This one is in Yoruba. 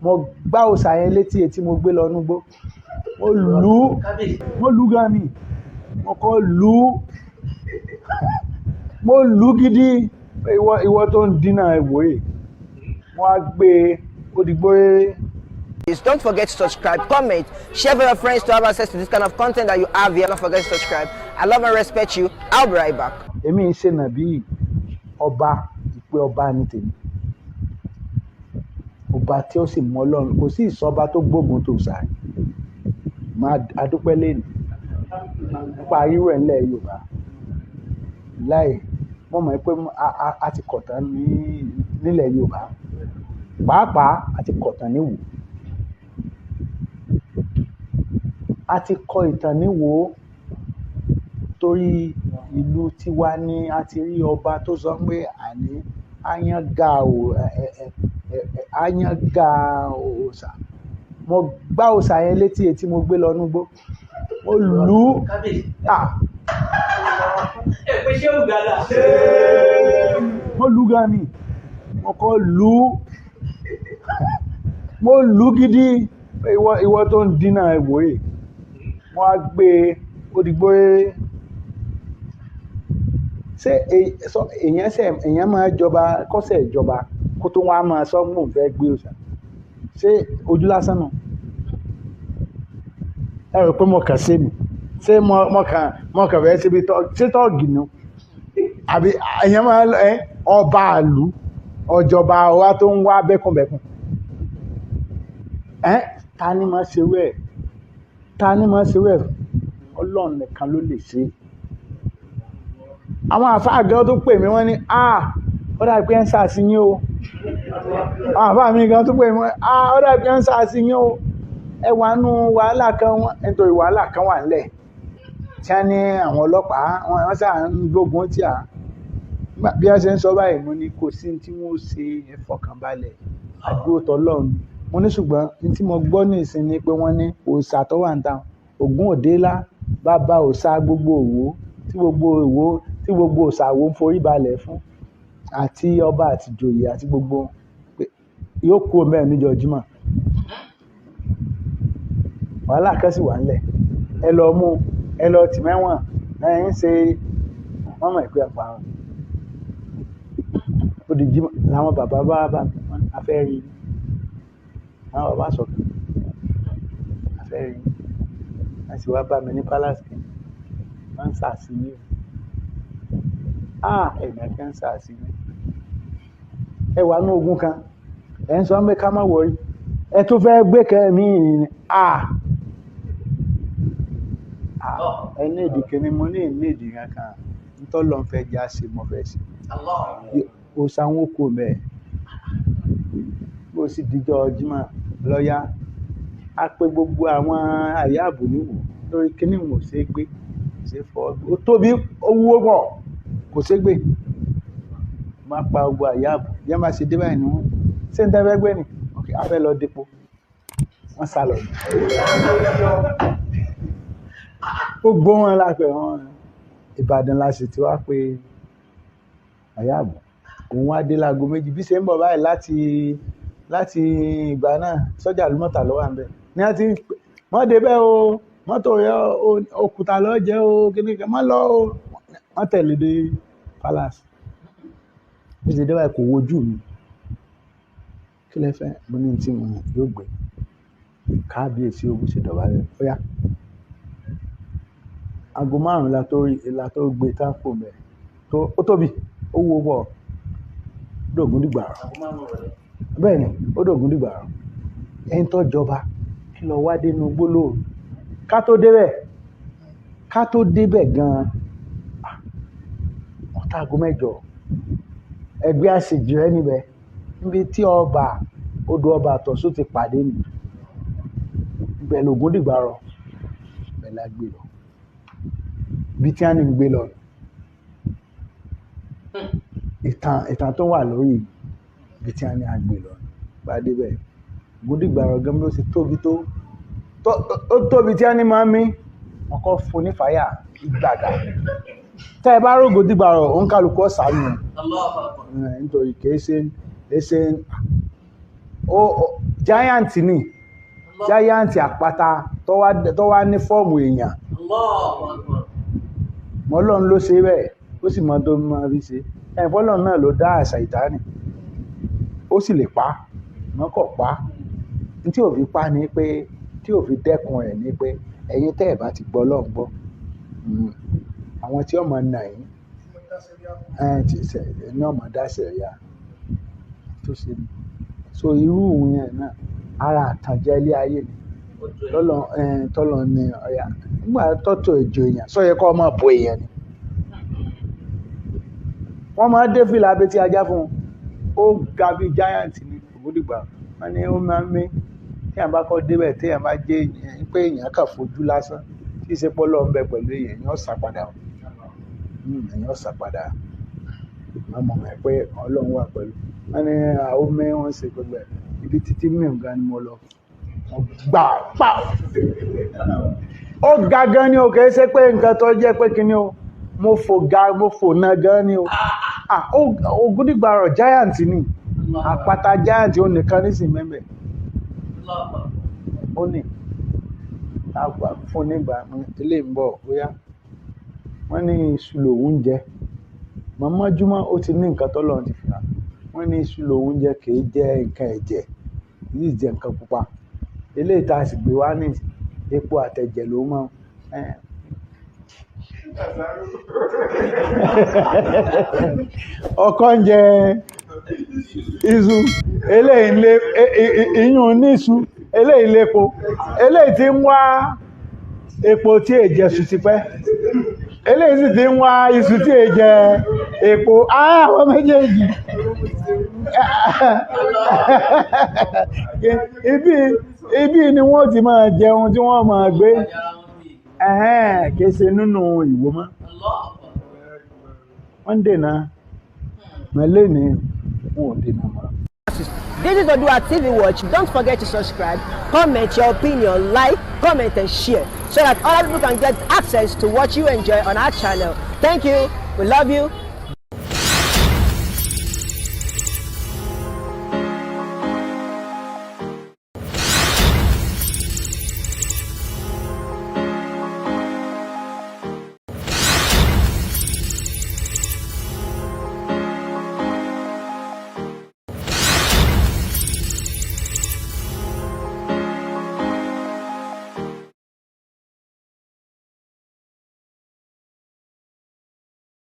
Mo gbá òòṣà yẹn létí etí mo gbé lọ núgbó. Mo lù ú, mo lù ú gan ni. Mo kọ́ lù ú, mo lù ú gidi. Ìwọ tó ń dínà ìwòye, wọ́n á gbé e ó di gbóyè. Please don't forget to subscribe, comment, share with your friends to have access to this kind of content that you have here. Don't forget to subscribe. I love and respect you. I'll be right back. Èmi ń ṣe nàbí ọba, ìpè ọba ní tèmi, ọba tí ó sì mọ Ọlọ́run. Kò sí ìsọba tó gbógun tó sàá máa adúpẹ́ lẹ́nu nípa rírọ̀ ẹ̀ ńlẹ̀ Yorùbá láì wọ́n mọ̀ pé a ti kọ̀tàn nílẹ̀ Yorùbá, pàápàá a ti kọ̀tàn níwò, a ti kọ ìtàn níwò, torí ìlú tiwa ni a ti rí ọba tó sọ pé àní áyánga òòṣà. Mo gbá òòṣà yẹn létí etí mo gbé lọ núgbó. Mo lù ú. Mo lù ú gan ni. Mo kọ́ lù ú, mo lù ú gidi. Ìwọ tó ń dínà ìwòye, wọ́n á gbé e ó di gbóyè. Ṣé èèyàn ṣe èèyàn máa jọba kọ́sẹ̀ ìjọba kó tó wá máa sọ mò ń fẹ́ gbé òòṣà? Ṣé ojú lásán nù? Ẹ rò pé mo kàn sí mi? Ṣé mo kàn fẹ́ síbi tọ́? Ṣé tọ́ọ̀gì nù? Àbí èèyàn máa ẹ ọba àlù ọjọba wa tó ń wá bẹ́kùnbẹ́kùn ẹ? Ta ni máa ṣe wẹ́ẹ̀? Ta ni máa ṣe wẹ́ẹ̀? Ọlọ́run nìkan ló lè ṣe. Àwọn àfáà gan tó pè mí, wọ́n ní ó dàbí pé ń sàásì yín o. Àwọn àfáà mi gan tó pè mí, wọ́n ní ó dàbí pé ń sàásì yín o, ẹ wà nú wàhálà kan. Wọ́n nítorí wàhálà kan wà nílẹ̀ tí wọ́n ní àwọn ọlọ́pàá wọ́n sà ń gbógun tí a bí wọ́n ṣe ń sọ báyìí. Mo ní kò sí tí wọ́n ṣe, ẹ fọkànbalẹ̀, àdúró tọlọ́run. Mo ní ṣùgbọ́n ní tí mo gbọ́ ní ìsìn ni pé wọ́n ní òòṣà tó wà ń ta Ògún Òdélá, bàbá òòṣà gbogbo Òwò, tí gbogbo Òwò, tí gbogbo òòṣà Òwò ń forí balẹ̀ fún, àti ọba àti ìjòyè àti gbogbo, pé yóò kú omi ẹ̀ níjọ́ Jímọ̀. Wàhálà kan sì wà nílẹ̀, ẹ lọ mú, ẹ lọ tì mẹ́wọ̀n, ẹ ń ṣe wọ́n mọ̀ pé àpárọ̀. Ó di Jímọ̀ làwọn bàbá bá bá mi, wọ́n ní a fẹ́ rí i. Àwọn bàbá sọ̀kan, a fẹ́ rí i. Wọ́n sì wá bá mi ní palace kìíní, wọ́n ń sàásì mí o. Ẹ̀mí kí ń sàásì mí. Ẹ wà ní ogun kan, ẹ ń sọ pé ká má wọrí, ẹ tún fẹ́ gbé kẹ́mi ìrìn. Ẹ ní ìdí kìíní, mo ní ìní ìdí kankan ntọ́lọ́ ń fẹ́ já ṣe, mo fẹ́ ṣe. Òòṣà wọn kò mẹ́ bó sì dijọ́ Jímọ̀ lọ́yà, á pé gbogbo àwọn àyà ààbò níwò lórí kíní wọn ò ṣe é gbé, kò ṣe é fọ́, ó tóbi, ó wúwo pọ̀, kò ṣe é gbé. Má pa gbogbo àyà ààbò bí wọ́n bá ṣe dé báyìí ni wọ́n ṣé ń tẹ́fẹ́ gbé ni. Ok, a fẹ́ lọ dípò, wọ́n sá lọ. Gbogbo wọn la pè wọn. Ìbàdàn la sì ti wá pé àyà ààbò. Òun wá dé láago 2 bí ṣe ń bọ̀ báyìí láti ìgbà náà. Sọ́jà lúmọ̀tà ló wà ń bẹ̀ ní a ti mọ́ débẹ̀ o, mọ́tò rẹ òkúta lọ jẹ́ o, kíní kan mọ́ lọ o. Wọ́n tẹ̀lé dé palace. Bí ṣe dé báyìí, kò wojú mi. Kí lẹ fẹ́? Mo ní tí mo yóò gbé kábíyèsí ogun ṣe dọ̀bálẹ̀. Ó yá, aago 5 la tó gbé tápò mẹ́ tó ó tóbi, ó wúwo pọ̀, dògún dìgbà rọ̀. Bẹ́ẹ̀ ni ó dògún dìgbà rọ̀. Ẹni tó jọba kí lọ wá dénú gbólóhùn. Ká tó débẹ̀ gan-an, ọ̀tá aago 8 ẹgbẹ́ àṣejù rẹ níbẹ̀, níbi tí ọba odò ọba àtọ̀sùn ti pàdé ni. Ibẹ̀ lògún dìgbà rọ̀, ibẹ̀ la gbé lọ, ibi tí wọ́n ní gbé lọ. Ìtàn tó wà lórí ibi tí wọ́n ní a gbé lọ bá débẹ̀, Ògún dìgbà rọ̀ gan, bí ó ṣe tóbi tó ó tóbi tí wọ́n ní máa ń mí. Wọ́n kọ́ fún ní fàyà ìgbàgà. Tẹ́ ẹ bá rògó dìgbà rọ̀, òun kálukú ọ̀sán nù, nítorí kìí ṣe Giant ni, giant àpáta tó wá ní form èèyàn. Mọ́lọ́run ló ṣe bẹ́ẹ̀, ó sì mọ tó máa fi ṣe. Ẹ̀fọ́lọ́run náà ló dá àṣà ìtánì, ó sì lè pa wọ́n, kò pa. Ní tí ò fi pa ni pé, tí ò fi dẹ́kun ẹ̀ ni pé ẹ̀yin tẹ́ ẹ̀ bá ti gbọ́ Ọlọ́run gbọ́, àwọn tí ọmọ nà yín ẹ̀ ti ṣe ní ọmọ dá sẹ̀ríà tó ṣe ni. So irú yẹn náà, ara àtànjẹ ilé ayé ni lọ́lọ́ ẹ̀ tọ́lọ́ ní ọ̀yà nígbà tọ́tò ìjọ èèyàn sọ yẹ kó ọmọ bò èèyàn ni. Wọ́n máa dé fìlà abetí ajá fún un. Ó ga bí giant ní Ògúndìgbà. Wọ́n ní ó máa ń mí tí èèyàn bá kọ́ débẹ̀, tí èèyàn bá jẹ́ èèyàn pé èèyàn kà fojú lásán tí ìṣe pọ́lọ́ ń bẹ pẹ̀lú èèyàn, èèyàn sá padà. Èèyàn sá padà. Wọ́n mọ̀ ẹ́ pé Ọlọ́run wà pẹ̀lú. Wọ́n ní àwọn mẹ́ wọ́n ṣe gbogbo ẹ̀ ibi títí mí gan ni mo lọ. Wọ́n gbà pa, ó ga gan ni o. Kì í ṣe pé nǹkan tó jẹ́ pé kíní o, mo fò ga, mo fò na gan ni o. Ah, Ògúndìgbà rọ̀, giant ni, àpáta giant. Ó nìkan nísìnyí mẹ́mẹ́, ó ní àgbà fún nígbà ilé ń bọ̀ bóyá. Wọ́n ní iṣu lòun ń jẹ mọ́mọ́júmọ́. Ó ti ní nǹkan tọ́lọ́run ti fi hàn. Wọ́n ní iṣu lòun ń jẹ, kì í jẹ nǹkan ẹ̀jẹ̀, kì í jẹ nǹkan pupa. Eléyìí tá a sì gbé wá ní epo àtẹ̀jẹ̀ ló mọ́ ẹ̀. Ọkọ ń jẹ iṣu, eléyìí ń lé ìyún níṣu, eléyìí lépo, eléyìí tí ń wá epo tí èjẹ ṣu ti pẹ́, eléyìí sì ti ń wá iṣu tí èjẹ epo. Àwọn méjèèjì ibi ni wọ́n ti máa jẹun tí wọ́n máa gbé ẹ̀hẹ́n, kìí ṣe nínú ìwò mọ́. Wọ́n ń dènà mẹ́lẹ́ ní, wọn ò dènà mọ́. This is Odua TV Watch. Don't forget to subscribe, comment your opinion, like, comment, and share so that other people can get access to what you enjoy on our channel. Thank you. We love you.